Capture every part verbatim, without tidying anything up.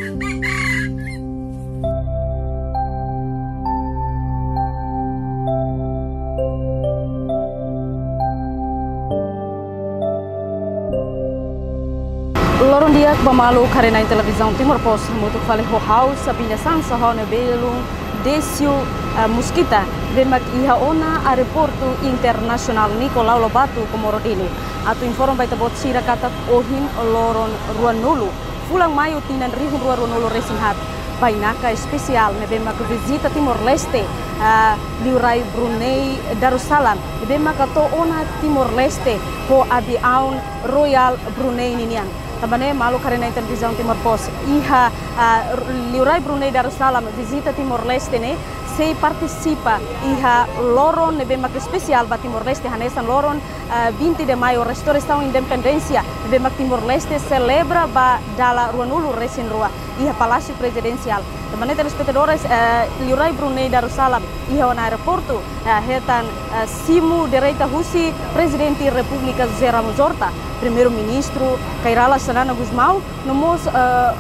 Loron di'ak ba maluk haree-na'in Televizaun Timor Post, hamutuk fali ho ha'u Sabina Sansa ho ha'u-nia belun Décio, eh, Mosquita, ne'ebé mak iha ona Aeroportu Internasionál Nicolau Lobato, Comoro Dili. Atu informa ba ita-boot sira katak ohin loron ruanulu fulan Maiu tinan rihun rua ruanulu resin haat, bainaka espesiál ne'ebé mak vizita Timor-Leste, ah, Liurai Brunei Darussalam, ne'ebé mak to'o ona Timor-Leste ho aviaun Royal Brunei ninian. Tanba ne'e maluk haree-na'in Televizaun Timor Post, iha, ah, Liurai Brunei Darussalam vizita Timor-Leste ne'e sei partisipa iha loron ne'ebé mak espesiál ba Timor-Leste, hanesan loron, ah, vinte de Maio, restaurasaun independénsia, ne'ebé mak Timor-Leste selebra ba dala ruanulu resin rua iha Palásiu Prezidensiál. Tanba ne'e telespetadores, eh, Liurai Brunei Darussalam iha ona aeroportu, eh, hetan, eh, simu direta husi Prezidente Repúblika José Ramos Horta, Primeiru-Ministru Kay Rala Xanana Gusmão, no mós, eh,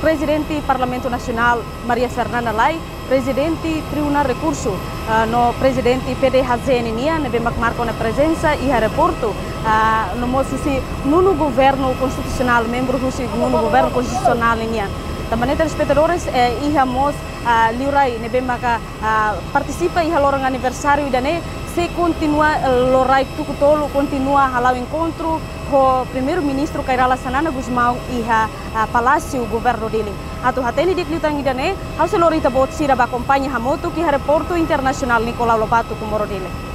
Prezidente Parlamentu Nasionál Maria Fernanda Lay, Prezidente Tribunál Rekursu, ah, no Prezidente P D H J ninian, ne'ebé mak marka ona prezensa iha aeroportu, ah, no mós husi nonu Governu Konstitusionál, membru husi nonu Governu Konstitusionál ninian. Tanba ne'e telespetadores, eh, iha mós, ah, Liurai ne'ebé maka, ah, partisipa iha loron aniversáriu ida-ne'e, sei kontinua, eh, loraik tuku tolu, kontinua hala'o enkontru ho Primeiru-Ministru Kay Rala Xanana Gusmão iha, ah, Palásiu Governu Dili. Atu hatene di'ak liután ida-ne'e, ha'u sei lori ita-boot sira ba akompaña hamutuk iha Aeroportu Internasionál Nicolau Lobato, Comoro Dili.